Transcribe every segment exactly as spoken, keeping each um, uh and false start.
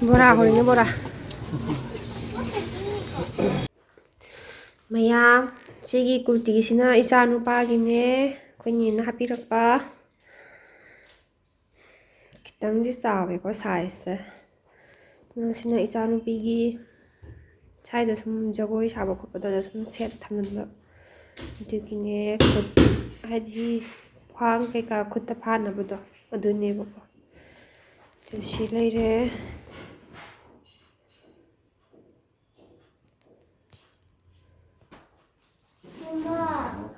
ꯕꯣꯔꯥ ꯍꯧꯔꯤꯅꯦ, ꯕꯣꯔꯥ꯫ ꯃꯌꯥꯝ, ꯁꯤꯒꯤ ꯀꯨꯔꯇꯤꯁꯤꯅ ꯏꯆꯥ ꯅꯨꯄꯥꯒꯤꯅꯦ, ꯑꯩꯈꯣꯏ ꯅꯦꯅ ꯍꯥꯞꯄꯤꯔꯛꯄ꯫ ꯈꯤꯇꯪꯗꯤ ꯆꯥꯎꯋꯦꯀꯣ sizeꯁꯦ꯫ ꯑꯗꯣ ꯁꯤꯅ ꯏꯆꯥꯅꯨꯄꯤꯒꯤ ꯁ꯭ꯋꯥꯏꯗ ꯁꯨꯝ ꯖꯒꯣꯏ ꯁꯥꯕ ꯈꯣꯠꯄꯗ ꯁꯨꯝ ꯁꯦꯠ ꯊꯝꯍꯟꯕ꯫ ꯑꯗꯨꯒꯤꯅꯦ, ꯈꯨꯠ, ꯍꯥꯏꯗꯤ ꯈ꯭ꯋꯥꯡ ꯀꯩꯀꯥ ꯈꯨꯠꯇ ꯐꯥꯅꯕꯗꯣ, ꯑꯗꯨꯅꯦꯕꯀꯣ꯫ ꯑꯗꯨ ꯁꯤ ꯂꯩꯔꯦ꯫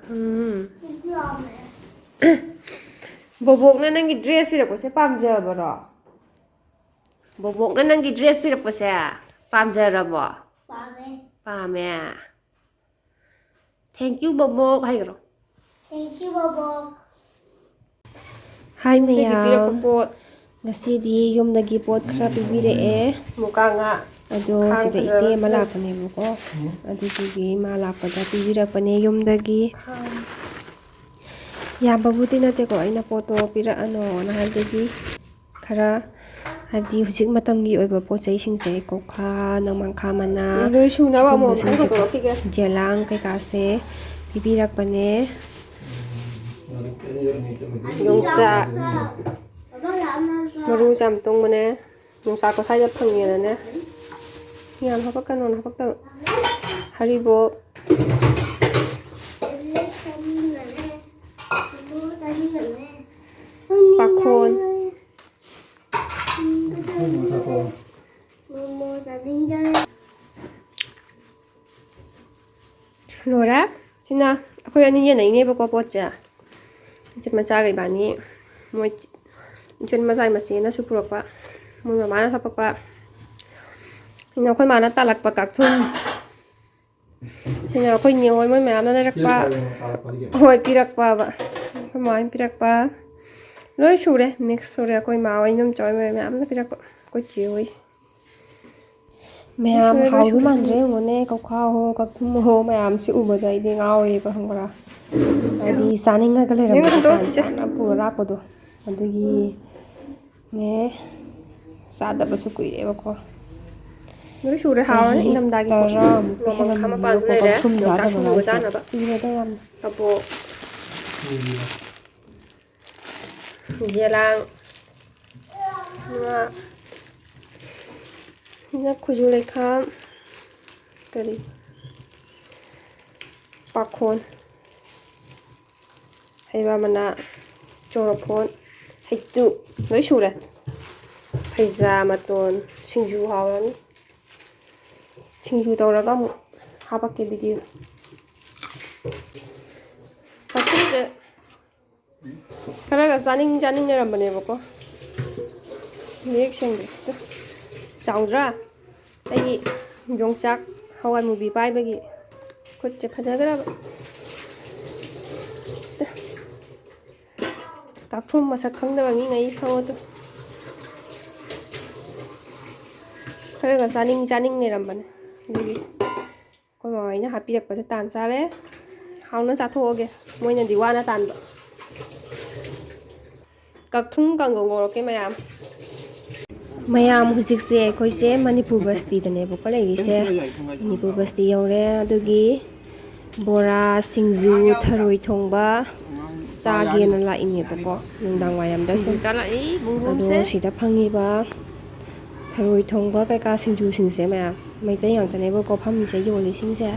ꯎꯝ꯫ ꯕꯣꯕꯣꯛꯅ ꯅꯪꯒꯤ dress ꯄꯤꯔꯛꯄꯁꯦ ꯄꯥꯝꯖꯕꯔꯣ? ꯕꯣꯕꯣꯛꯅ ꯅꯪꯒꯤ dress ꯄꯤꯔꯛꯄꯁꯦ ꯄꯥꯝꯖꯔꯕꯣ? ꯄꯥꯝꯃꯦ꯫ ꯄꯥꯝꯃꯦ꯫ Thank you, ꯕꯣꯕꯣꯛ ꯍꯥꯏꯈ꯭ꯔꯣ꯫ Thank you, ꯕꯣꯕꯣꯛ꯫ ꯍꯥꯏ ꯌꯨꯝꯗꯒꯤ ꯄꯤꯔꯛꯄ ꯃꯌꯥꯝ꯫ ꯄꯣꯠ꯫ ꯉꯁꯤꯗꯤ ꯌꯨꯝꯗꯒꯤ ꯄꯣꯠ ꯈꯔ ꯄꯤꯕꯤꯔꯛꯑꯦ꯫ ꯃꯨꯀꯥ ꯉꯥ꯫ ꯑꯗꯣ ꯈꯥꯡ ꯁꯤꯗ ꯏꯆꯦ ꯑꯃ ꯐꯖꯕꯁꯤꯅ꯫ ꯂꯥꯛꯄꯅꯦꯕꯀꯣ꯫ ꯎꯝ꯫ ꯑꯗꯨꯗꯨꯒꯤ ꯃꯥ ꯂꯥꯛꯄꯗ ꯄꯤꯕꯤꯔꯛꯄꯅꯦ ꯌꯨꯝꯗꯒꯤ꯫ ꯈꯥꯡ꯫ ꯌꯥꯝꯕꯕꯨꯗꯤ ꯅꯠꯇꯦꯀꯣ, ꯑꯩꯅ ꯄꯣꯠꯇꯣ ꯄꯤꯔꯛꯑꯅꯣꯅ ꯍꯥꯏꯕꯗꯒꯤ ꯈꯔ, ꯍꯥꯏꯕꯗꯤ ꯍꯧꯖꯤꯛ ꯃꯇꯝꯒꯤ ꯑꯣꯏꯕ ꯄꯣꯠ ꯆꯩꯁꯤꯡꯁꯦ, ꯀꯧꯈꯥ, ꯅꯣꯡꯃꯥꯡꯈꯥ ꯃꯅꯥ, ꯂꯣꯏ ꯁꯨꯅꯕ ꯑꯃꯨꯛ ꯑꯃꯨꯛꯇꯪ ꯁꯤꯒꯨꯝꯕꯁꯤꯡꯁꯦꯀꯣ, ꯍꯥꯡꯗꯣꯔꯛꯈꯤꯒꯦ꯫ ꯌꯦꯂꯥꯡ ꯀꯩꯀꯥꯁꯦ ꯄꯤꯕꯤꯔꯛꯄꯅꯦ꯫ ꯌꯣꯡꯆꯥꯛ꯫ ꯃꯔꯨ ꯌꯥꯝ ꯇꯣꯡꯕꯅꯦ꯫ ꯌꯣꯡꯆꯥꯛꯀ ꯁ꯭ꯋꯥꯏꯗ ꯐꯪꯉꯦꯅꯅꯦ꯫ ꯌꯥꯝ ꯍꯥꯄꯛꯀꯅꯣꯅ ꯍꯥꯄꯛꯇꯕ꯫ ꯍꯔꯤꯕꯣꯞ꯫ ꯄꯥꯈꯣꯟ꯫ ꯂꯣꯏꯔꯦ꯫ ꯁꯤꯅ ꯑꯩꯈꯣꯏ ꯑꯅꯤ ꯌꯦꯟꯅꯩꯅꯦꯕꯀꯣ ꯄꯣꯠꯁꯦ꯫ ꯏꯆꯟ ꯃꯆꯥꯒ ꯏꯕꯥꯅꯤ꯫ ꯃꯣꯏ ꯏꯆꯟ ꯃꯆꯥꯒꯤ ꯃꯆꯦꯅꯁꯨ ꯄꯨꯔꯛꯄ꯫ ꯃꯣꯏ ꯃꯃꯥꯅ ꯍꯥꯄꯛꯄ꯫ ꯁꯤꯅ ꯑꯩꯈꯣꯏ ꯃꯥꯅ ꯇꯥꯜꯂꯛꯄ ꯀꯥꯛꯊꯨꯝ꯫ ꯁꯤꯅ ꯑꯩꯈꯣꯏ ꯅꯦ ꯍꯣꯏ ꯃꯣꯏ ꯃꯌꯥꯝꯅ ꯂꯩꯔꯛꯄ꯫ ꯄꯤꯔꯛꯄꯅꯦ, ꯇꯥꯜꯂꯛꯄꯗꯒꯤ꯫ ꯍꯣꯏ, ꯄꯤꯔꯛꯄꯕ꯫ ꯑꯩꯈꯣꯏ ꯃꯥꯅ ꯄꯤꯔꯛꯄ꯫ ꯂꯣꯏ ꯁꯨꯔꯦ, mix ꯁꯨꯔꯦ꯫ ꯑꯩꯈꯣꯏ ꯃꯥ ꯍꯣꯏ, ꯏꯅꯝꯆꯥ ꯍꯣꯏ ꯃꯣꯏ ꯃꯌꯥꯝꯅ ꯄꯤꯔꯛꯄ꯫ ꯑꯩꯈꯣꯏ ꯆꯦ ꯍꯣꯏ꯫ ꯃꯌꯥꯝ ꯁꯨꯔꯦ, ꯂꯣꯏ ꯍꯥꯎꯗꯣꯏ ꯁꯨꯔꯦ꯫ ꯃꯥꯟꯗ꯭ꯔꯦ ꯌꯦꯡꯉꯣꯅꯦ, ꯀꯧꯈꯥ ꯍꯣ, ꯀꯛꯊꯨꯝ ꯍꯣ, ꯃꯌꯥꯝꯁꯦ ꯎꯕꯗ ꯑꯩꯗꯤ ꯉꯥꯎꯔꯦꯕ, ꯈꯪꯕ꯭ꯔꯥ? ꯍꯥꯏꯗꯤ ꯆꯥꯅꯤꯡꯉꯒ ꯂꯩꯔꯝꯕ ꯌꯦꯡꯉꯣ, ꯍꯟꯗꯣꯛꯑꯣ, ꯍꯥꯏꯇꯥꯔꯦ, ꯆꯤꯆꯦ꯫ ꯆꯥꯅ ꯄꯨꯔ ꯂꯥꯛꯄꯗꯣ꯫ ꯑꯗꯨꯒꯤꯅꯦ꯫ ꯆꯥꯗꯕꯁꯨ ꯀꯨꯏꯔꯦꯕꯀꯣ꯫ ꯂꯣꯏ ꯁꯨꯔꯦ, ꯍꯥꯎꯔꯅꯤ ꯆꯍꯤ ꯏꯪꯊꯝꯊꯥꯒꯤ ꯄꯣꯠ꯫ ꯇꯔꯥꯃꯨꯛꯇꯤ ꯅꯣꯡꯃꯪꯈꯥ ꯍꯦꯜꯂꯝꯃꯅꯤ ꯃꯄꯥꯟꯁꯨ ꯂꯩꯔꯦ, ꯀꯛꯊꯨꯝ ꯌꯣꯡꯆꯥꯛ ꯆꯥꯗꯕ ꯁꯤꯡꯖꯨꯒ ꯍꯥꯏꯁꯦ꯫ ꯆꯥꯅꯕ꯫ ꯀꯨꯏꯔꯦꯗ ꯌꯥꯝꯅ꯫ ꯀꯕꯣꯛ꯫ ꯌꯦꯂꯥꯡ꯫ ꯉꯥ꯫ ꯉꯥ ꯈꯨꯖꯨ ꯂꯩꯈꯥꯝ꯫ ꯀꯔꯤ? ꯄꯥꯈꯣꯟ꯫ ꯍꯩꯕꯥ ꯃꯅꯥ, ꯆꯣꯔꯐꯣꯟ, ꯍꯩꯇꯨꯞ, ꯂꯣꯏ ꯁꯨꯔꯦ꯫ ꯐꯩꯖꯥ ꯃꯇꯣꯟ, ꯁꯤꯡꯖꯨ ꯍꯥꯎꯔꯅꯤ꯫ ꯁꯤꯡꯖꯨ ꯇꯧꯔꯒ ꯑꯃꯨꯛ ꯍꯥꯄꯛꯀꯦ video꯫ ꯀꯛꯊꯨꯝꯁꯦ ꯈꯔꯒ ꯆꯥꯅꯤꯡ ꯆꯥꯅꯤꯡ ꯂꯩꯔꯝꯕꯅꯦꯕꯀꯣ꯫ ꯃꯌꯦꯛ ꯁꯦꯡꯗꯦ꯫ ꯇꯨ꯫ ꯆꯥꯎꯗ꯭ꯔꯥ? ꯑꯩꯒꯤ ꯌꯣꯡꯆꯥꯛ ꯍꯋꯥꯏ ꯃꯨꯕꯤ ꯄꯥꯏꯕꯒꯤ ꯈꯨꯠꯁꯦ ꯐꯖꯈ꯭ꯔꯕ꯫ ꯀꯥꯛꯊꯨꯝ ꯃꯁꯛ ꯈꯪꯗꯕ ꯃꯤꯉꯩ ꯈꯪꯉꯣ ꯇꯨ꯫ ꯈꯔꯒ ꯆꯥꯅꯤꯡ ꯆꯥꯅꯤꯡ ꯂꯩꯔꯝꯕꯅꯦ꯫ ꯑꯗꯨꯒꯤ ꯑꯩꯈꯣꯏ ꯃꯃꯥ ꯍꯣꯏꯅ ꯍꯥꯞꯄꯤꯔꯛꯄꯁꯦ ꯇꯥꯟ ꯆꯥꯔꯦ꯫ ꯍꯥꯎꯅ ꯆꯥꯊꯣꯛꯑꯒꯦ꯫ ꯃꯣꯏꯅꯗꯤ ꯋꯥꯅ ꯇꯥꯟꯕ꯫ ꯀꯛꯊꯨꯝ ꯀꯥꯡꯉꯧ ꯉꯧꯔꯛꯀꯦ ꯃꯌꯥꯝ꯫ ꯃꯌꯥꯝ, ꯍꯧꯖꯤꯛꯁꯦ ꯑꯩꯈꯣꯏꯁꯦ ꯃꯅꯤꯄꯨꯔ ꯕꯁꯇꯤꯗꯅꯦꯕꯀꯣ ꯂꯩꯔꯤꯁꯦ꯫ ꯃꯅꯤꯄꯨꯔ ꯕꯁꯇꯤ ꯌꯧꯔꯦ꯫ ꯑꯗꯨꯒꯤ ꯕꯣꯔꯥ, ꯁꯤꯡꯖꯨ, ꯊꯔꯣꯏ ꯊꯣꯡꯕ ꯆꯥꯒꯦꯅ ꯂꯥꯛꯏꯅꯦꯕꯀꯣ, ꯅꯨꯡꯗꯥꯡ ꯋꯥꯏꯔꯝꯗ ꯁꯨꯝ꯫ ꯁꯤꯡꯖꯨ ꯆꯥ ꯂꯥꯛꯏ, ꯕꯨꯡ ꯑꯗꯣ ꯕꯨꯡꯁꯦ꯫ ꯁꯤꯗ ꯐꯪꯉꯤꯕ ꯊꯔꯣꯏ ꯊꯣꯡꯕ ꯀꯩꯀꯥ ꯁꯤꯡꯖꯨꯁꯤꯡꯁꯦ ꯃꯌꯥꯝ ꯃꯩꯇꯩ ꯉꯥꯛꯇꯅꯦꯕꯀꯣ ꯐꯝꯃꯤꯁꯦ, ꯌꯣꯜꯂꯤꯁꯤꯡꯁꯦ꯫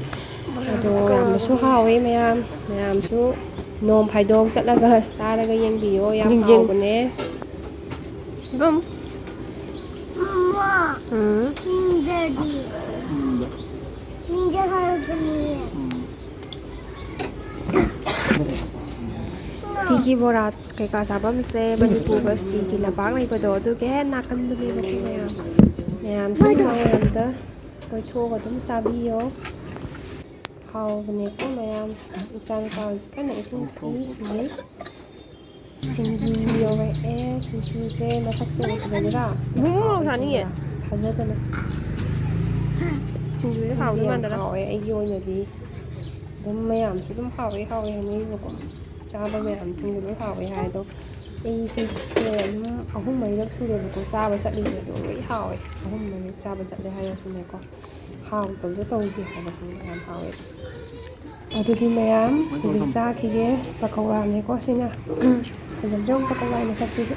ꯑꯗꯣ ꯌꯥꯝꯅꯁꯨ ꯍꯥꯎꯋꯦ ꯃꯌꯥꯝ꯫ ꯃꯌꯥꯝꯁꯨ ꯅꯣꯡ ꯐꯥꯏꯗꯣꯛ ꯆꯠꯂꯒ ꯆꯥꯔꯒ ꯌꯦꯡꯕꯤꯌꯣ, ꯌꯥꯝ ꯌꯦꯡꯖꯦ꯫ ꯍꯥꯎꯕꯅꯦ꯫ ꯏꯕꯝ꯫ ꯃꯃꯥ, ꯎꯝ꯫ ꯅꯤꯡꯖꯔꯗꯤ꯫ ꯅꯤꯡꯖ ꯍꯥꯏꯔꯛꯄꯅꯦ꯫ ꯁꯤꯒꯤ ꯕꯣꯔꯥ ꯀꯩꯀꯥ ꯆꯥꯐꯝꯁꯦ ꯃꯅꯤꯄꯨꯔ ꯕꯁꯇꯤꯒꯤ ꯂꯝꯄꯥꯛ ꯂꯩꯕꯗꯣ ꯑꯗꯨꯒꯤ ꯍꯦꯛ ꯅꯥꯀꯟꯗꯅꯦꯕꯀꯣ ꯃꯌꯥꯝ꯫ ꯃꯌꯥꯝꯁꯨ ꯃꯥꯏꯗꯣ꯫ ꯃꯌꯥꯝꯗ ꯀꯣꯏꯊꯣꯛꯑꯒ ꯑꯗꯨꯝ ꯆꯥꯕꯤꯌꯣ꯫ ꯍꯥꯎꯕꯅꯦꯀꯣ ꯃꯌꯥꯝ꯫ ꯏꯆꯥꯅꯨꯄꯥ ꯍꯧꯖꯤꯛ ꯀꯟꯅ ꯏꯁꯤꯡ ꯊꯛꯏ꯫ ꯁꯤꯡꯖꯨ ꯌꯧꯔꯛꯑꯦ꯫ ꯁꯤꯡꯖꯨꯁꯦ ꯃꯁꯛꯁꯦ ꯎꯕ ꯐꯖꯗ꯭ꯔꯥ? ꯏꯕꯨꯡꯉꯣ ꯃꯣꯔꯣꯛ ꯆꯥꯅꯤꯡꯉꯦ꯫ ꯊꯥꯖꯗꯅ꯫ ꯁꯤꯡꯖꯨꯁꯦ ꯍꯥꯎꯗꯧ ꯌꯥꯝ ꯃꯥꯟꯗ꯭ꯔꯥ? ꯍꯥꯎꯋꯦ ꯑꯩꯒꯤ ꯑꯣꯏꯅꯗꯤ꯫ ꯑꯗꯨꯝ ꯃꯌꯥꯝꯁꯨ ꯑꯗꯨꯝ ꯍꯥꯎꯋꯦ ꯍꯥꯎꯋꯦ ꯍꯥꯏꯅꯩꯕꯀꯣ꯫ ꯆꯥꯕ ꯃꯌꯥꯝꯁꯤꯡꯗꯣ ꯂꯣꯏ ꯍꯥꯎꯋꯦ ꯍꯥꯏ꯫ ꯑꯗꯣ ꯑꯩꯁꯦ ꯑꯗꯨꯝ ꯑꯍꯨꯝ ꯃꯔꯤꯔꯛ ꯁꯨꯔꯦꯕꯀꯣ ꯆꯥꯕ ꯆꯠꯂꯤꯁꯦ, ꯑꯗꯣ ꯂꯣꯏ ꯍꯥꯎꯋꯦ꯫ ꯑꯍꯨꯝ ꯃꯔꯤꯔꯛ ꯆꯥꯕ ꯆꯠꯂꯦ ꯍꯥꯏꯔꯁꯨꯅꯦꯀꯣ, ꯍꯥꯎꯇꯕꯗꯣ ꯇꯧꯗꯦ ꯍꯥꯏꯕ, ꯈꯪꯕ꯭ꯔꯥ? ꯌꯥꯝ ꯍꯥꯎꯋꯦ꯫ ꯑꯗꯨꯗꯤ ꯃꯌꯥꯝ ꯍꯧꯖꯤꯛ ꯆꯥꯈꯤꯒꯦ꯫ ꯄꯀꯧꯔꯥꯅꯦꯀꯣ ꯁꯤꯅ꯫ ꯐꯖꯗ꯭ꯔꯣ ꯄꯀꯧꯔꯥ ꯃꯁꯛꯁꯤꯁꯨ?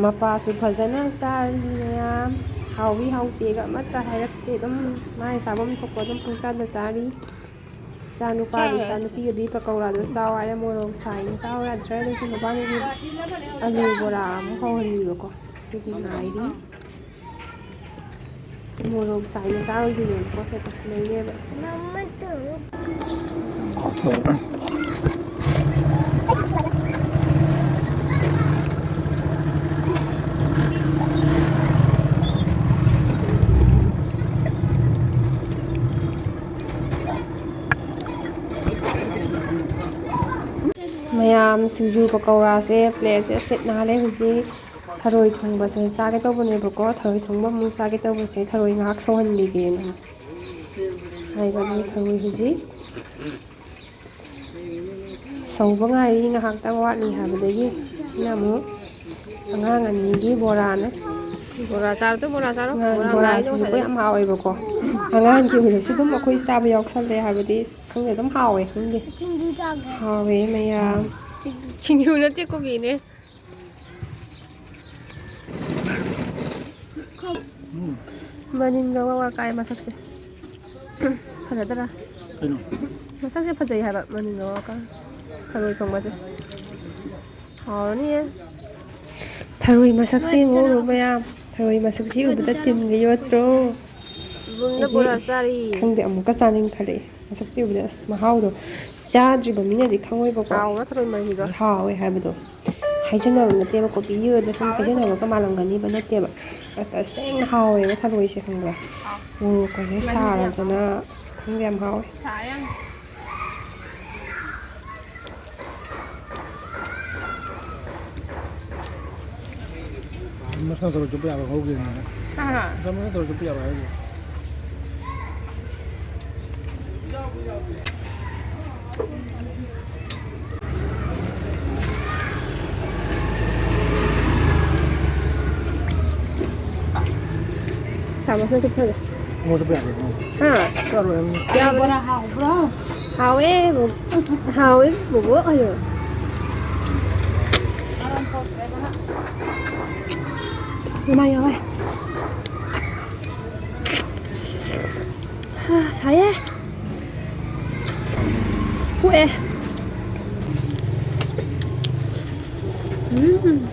ꯃꯄꯥꯁꯨ ꯐꯖꯅ ꯆꯥꯔꯤ ꯃꯌꯥꯝ꯫ ꯍꯥꯎꯏ ꯍꯥꯎꯇꯦꯒ ꯑꯃꯠꯇ ꯍꯥꯏꯔꯛꯇꯦ꯫ ꯑꯗꯨꯝ ꯃꯥꯏ ꯆꯥꯐꯝ ꯊꯣꯛꯄ ꯑꯗꯨꯝ ꯄꯪꯆꯥꯗ ꯆꯥꯔꯤ꯫ ꯏꯆꯥꯅꯨꯄꯥꯗꯤ, ꯏꯆꯥꯅꯨꯄꯤꯒꯗꯤ ꯄꯀꯧꯔꯥꯗꯣ ꯆꯥꯎ ꯍꯥꯏꯔꯦ, ꯃꯣꯔꯣꯛ ꯁꯥꯏꯅ ꯆꯥꯎ ꯌꯥꯗ꯭ꯔꯦ꯫ ꯑꯗꯨꯒꯤ ꯃꯕꯥꯅꯤꯒꯤ ꯑꯂꯨ ꯕꯣꯔꯥ ꯑꯃꯨꯛ ꯍꯧꯍꯜꯂꯤꯕꯀꯣ꯫ ꯑꯗꯨꯒꯤ ꯉꯥꯏꯔꯤ꯫ ꯃꯣꯔꯣꯛ ꯁꯥꯏꯅ ꯆꯥꯔꯨꯁꯤꯅꯦ꯫ ꯄꯣꯠꯁꯦ ꯇꯧꯁꯤꯟꯅꯩꯅꯦꯕ꯫ ꯃꯌꯥꯝ ꯁꯤꯡꯖꯨ ꯄꯀꯧꯔꯥꯁꯦ ꯄ꯭ꯂꯦꯠꯁꯦ ꯁꯤꯠ ꯅꯥꯜꯂꯦ ꯍꯧꯖꯤꯛ꯫ ꯊꯔꯣꯏ ꯊꯣꯡꯕꯁꯦ ꯆꯥꯒꯦ ꯇꯧꯕꯅꯦꯕꯀꯣ, ꯊꯔꯣꯏ ꯊꯣꯡꯕ ꯑꯃꯨꯛ ꯆꯥꯒꯦ ꯇꯧꯕꯁꯦ ꯊꯔꯣꯏ ꯉꯥꯏꯍꯥꯛ ꯁꯧꯍꯟꯈꯤꯒꯦꯅ ꯍꯥꯏꯕꯅꯤ꯫ ꯊꯔꯣꯏ ꯍꯧꯖꯤꯛ ꯁꯧꯕ ꯉꯥꯏꯔꯤ, ꯉꯥꯏꯍꯥꯛꯇꯪ ꯋꯥꯠꯂꯤ ꯍꯥꯏꯕꯗꯒꯤ꯫ ꯁꯤꯅ ꯑꯃꯨꯛ ꯑꯉꯥꯡ ꯑꯅꯤꯒꯤ ꯕꯣꯔꯥꯅꯦ꯫ ꯕꯣꯔꯥ ꯆꯥꯔꯣ ꯇꯨ, ꯕꯣꯔꯥ ꯆꯥꯔꯣ꯫ ꯉꯥ-, ꯕꯣꯔꯥ ꯉꯥꯏꯗꯣ ꯕꯣꯔꯥꯁꯤꯁꯨꯀꯣ ꯉꯁꯥꯏꯗꯩ꯫ ꯌꯥꯝ ꯍꯥꯎꯋꯦꯕꯀꯣ꯫ ꯑꯉꯥꯡꯒꯤ ꯑꯣꯏꯔꯁꯨ ꯑꯗꯨꯝ ꯑꯩꯈꯣꯏ ꯆꯥꯕ ꯌꯥꯎꯁꯜꯂꯦ ꯍꯥꯏꯕꯗꯤ, ꯈꯪꯗꯦ, ꯑꯗꯨꯝ ꯍꯥꯎꯋꯦ꯫ ꯈꯪꯗꯦ, ꯁꯤꯡꯖꯨ ꯆꯥꯒꯦ꯫ ꯍꯥꯎꯋꯦ ꯃꯌꯥꯝ꯫ ꯁꯤꯡꯖꯨ ꯅꯠꯇꯦ, ꯀꯣꯕꯤꯅꯦ꯫ ꯎꯝ꯫ ꯃꯅꯤꯡꯗ ꯋꯥ ꯋꯥ ꯀꯥꯏ ꯃꯁꯛꯁꯦ꯫ ꯐꯖꯗ꯭ꯔꯥ? ꯀꯩꯅꯣ? ꯃꯁꯛꯁꯦ ꯐꯖꯩ ꯍꯥꯏꯕ, ꯃꯅꯤꯡꯗ ꯋꯥ ꯀꯥꯏ꯫ ꯊꯔꯣꯏ ꯊꯣꯡꯕꯁꯦ꯫ ꯍꯥꯎꯔꯅꯤꯌꯦ꯫ ꯊꯔꯣꯏ ꯃꯁꯛꯁꯦ ꯌꯦꯡꯉꯨ ꯃꯌꯥꯝ꯫ ꯊꯔꯣꯏ ꯃꯁꯛꯁꯤ ꯎꯕꯗ ꯇꯤꯟꯒ ꯌꯣꯠꯇ꯭ꯔꯣ? ꯏꯕꯨꯡꯅ ꯑꯩꯗꯤ ꯕꯣꯔꯥ ꯆꯥꯔꯤ꯫ ꯈꯪꯗꯦ, ꯑꯃꯨꯛꯀ ꯆꯥꯅꯤꯡꯈꯠꯂꯛꯑꯦ꯫ ꯃꯁꯛꯁꯤ ꯎꯕꯗ ꯑꯁ ꯃꯍꯥꯎꯗꯣ ꯆꯥꯗ꯭ꯔꯤꯕ ꯃꯤꯅꯗꯤ ꯈꯪꯉꯣꯏꯕꯀꯣ꯫ ꯍꯥꯎꯕ꯭ꯔꯥ ꯊꯔꯣꯏ ꯃꯍꯤꯗꯣ? ꯍꯥꯎꯋꯦ ꯍꯥꯏꯕꯗꯣ꯫ ꯍꯥꯏꯖꯟꯅꯕ ꯅꯠꯇꯦꯕ, ꯀꯣꯄꯤꯒꯤ ꯑꯣꯏꯕ ꯁꯨꯝ ꯍꯥꯏꯖꯟꯅꯕꯒ ꯃꯥꯜꯂꯝꯒꯅꯤꯕ, ꯅꯠꯇꯦꯕ꯫ ꯑꯁ, ꯇꯁꯦꯡꯅ ꯍꯥꯎꯋꯦꯕ ꯊꯔꯣꯏꯁꯦ, ꯈꯪꯕ꯭ꯔꯥ? ꯃꯣꯔꯣꯛꯀꯁꯦ ꯁꯥꯔꯗꯅ, ꯑꯁ, ꯈꯪꯗꯦ, ꯌꯥꯝ ꯍꯥꯎꯋꯦ꯫ ꯃꯁꯥ ꯊꯔꯣꯏ ꯆꯨꯞꯄ ꯌꯥꯕ ꯉꯧꯈꯤꯕꯅꯤꯅ꯫ ꯑꯥ꯫ ꯃꯁꯥ ꯃꯁꯥ ꯊꯔꯣꯏ ꯆꯨꯞꯄ ꯌꯥꯕ ꯍꯥꯏꯁꯦ꯫ ꯆꯥꯃꯁꯅ ꯆꯨꯞꯊꯒꯦ꯫ ꯃꯣꯏꯁꯨ ꯌꯥꯗꯦ꯫ ꯍꯥ? ꯆꯥꯔꯣꯏ ꯍꯥꯏꯕꯅꯤ꯫ ꯌꯥꯕ꯭ꯔꯥ? ꯕꯣꯔꯥ ꯍꯥꯎꯕ꯭ꯔꯣ? ꯍꯥꯎꯋꯦ꯫ ꯍꯥꯎꯋꯦ ꯕꯣꯕꯣꯛ ꯍꯥꯏꯌꯣ꯫ ꯃꯅꯥ ꯌꯥꯎꯋꯦ꯫ ꯍꯥ, ꯁꯥꯏꯌꯦ꯫ ꯄꯣꯛꯑꯦ꯫ ꯎꯝ꯫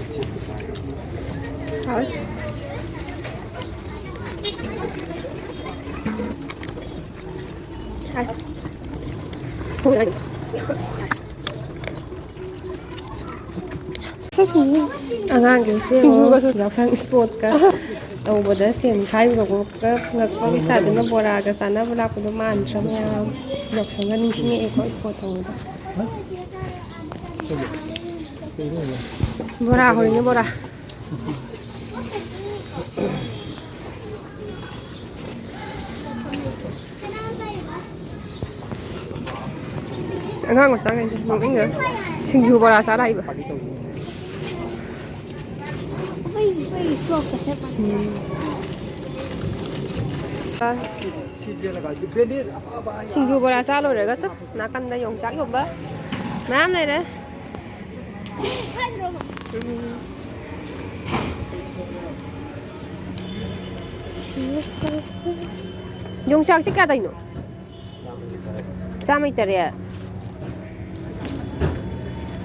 ꯍꯥꯎꯋꯦ꯫ ꯁꯥꯏ꯫ ꯄꯣꯛꯑꯦ꯫ ꯑꯉꯥꯡꯒꯤꯁꯦ ꯌꯦꯡꯉꯣ, ꯁꯤꯡꯖꯨꯒꯁꯨ꯫ ꯌꯥꯎꯁꯪ ꯏꯁꯄꯣꯔꯠꯀ ꯇꯧꯕꯗ ꯁꯦꯟ ꯈꯥꯏꯕꯒ ꯐꯪꯉꯛꯄ ꯄꯩꯁꯥꯗꯨꯅ ꯕꯣꯔꯥꯒ ꯆꯥꯅꯕ ꯂꯥꯛꯄꯗꯣ ꯃꯥꯟꯗ꯭ꯔꯥ ꯃꯌꯥꯝ? ꯌꯥꯎꯁꯪꯒ ꯅꯤꯡꯁꯤꯡꯉꯛꯑꯦꯀꯣ ꯏꯁꯄꯣꯔꯠ ꯇꯧꯕꯗ꯫ ꯕꯣꯔꯥ ꯍꯧꯔꯤꯅꯦ ꯕꯣꯔꯥ꯫ ꯑꯉꯥꯡ ꯃꯆꯥꯈꯩꯁꯦ ꯅꯣꯛꯅꯤꯡꯉꯦ꯫ ꯁꯤꯡꯖꯨ ꯕꯣꯔꯥ ꯆꯥ ꯂꯥꯛꯏꯕ꯫ ꯑꯩꯈꯣꯏ ꯑꯩꯈꯣꯏ ꯐ꯭ꯂꯣꯛꯀ ꯆꯞ ꯃꯥꯟꯅꯩ꯫ ꯁꯤꯡꯖꯨ ꯕꯣꯔꯥ ꯆꯥ ꯂꯣꯏꯔꯒ ꯇꯨ ꯅꯥꯀꯟꯗ ꯌꯣꯡꯆꯥꯛ ꯌꯣꯟꯕ ꯃꯌꯥꯝ ꯂꯩꯔꯦ꯫ ꯎꯝ꯫ ꯌꯣꯡꯆꯥꯛꯁꯦ ꯀꯌꯥ ꯇꯧꯔꯤꯅꯣ? ꯆꯥꯝꯃꯩ ꯇꯔꯦꯠ꯫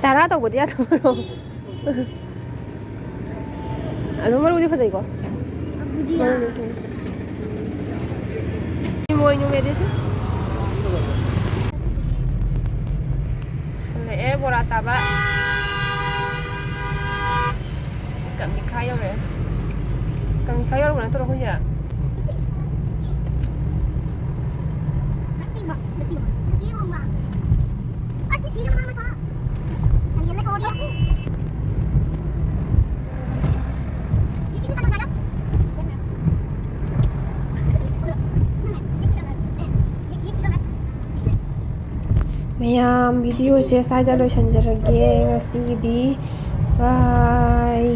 ꯇꯔꯥ ꯇꯧꯕꯗꯤ ꯌꯥꯗꯕ꯭ꯔꯣ? ꯑꯗꯣ ꯃꯔꯨꯗꯤ ꯐꯖꯩꯀꯣ? ꯃꯔꯨꯗꯤ ꯐꯖꯩ꯫ ꯏꯃꯣꯏꯅꯨ ꯃꯦꯗꯤꯁꯤ꯫ ꯍꯜꯂꯛꯑꯦ ꯕꯣꯔꯥ ꯆꯥꯕ꯫ ꯀꯃꯤꯈꯥ ꯌꯧꯔꯛꯑꯦ꯫ ꯀꯃꯤꯈꯥ ꯌꯧꯔꯛꯄ ꯅꯠꯇ꯭ꯔꯣ ꯑꯩꯈꯣꯏꯁꯦ? ꯃꯌꯥꯝ ꯚꯤꯗꯤꯑꯣꯁꯦ ꯁ꯭ꯋꯥꯏꯗ ꯂꯣꯏꯁꯤꯟꯖꯔꯒꯦ ꯉꯁꯤꯒꯤꯗꯤ꯫ ꯕꯥꯏ꯫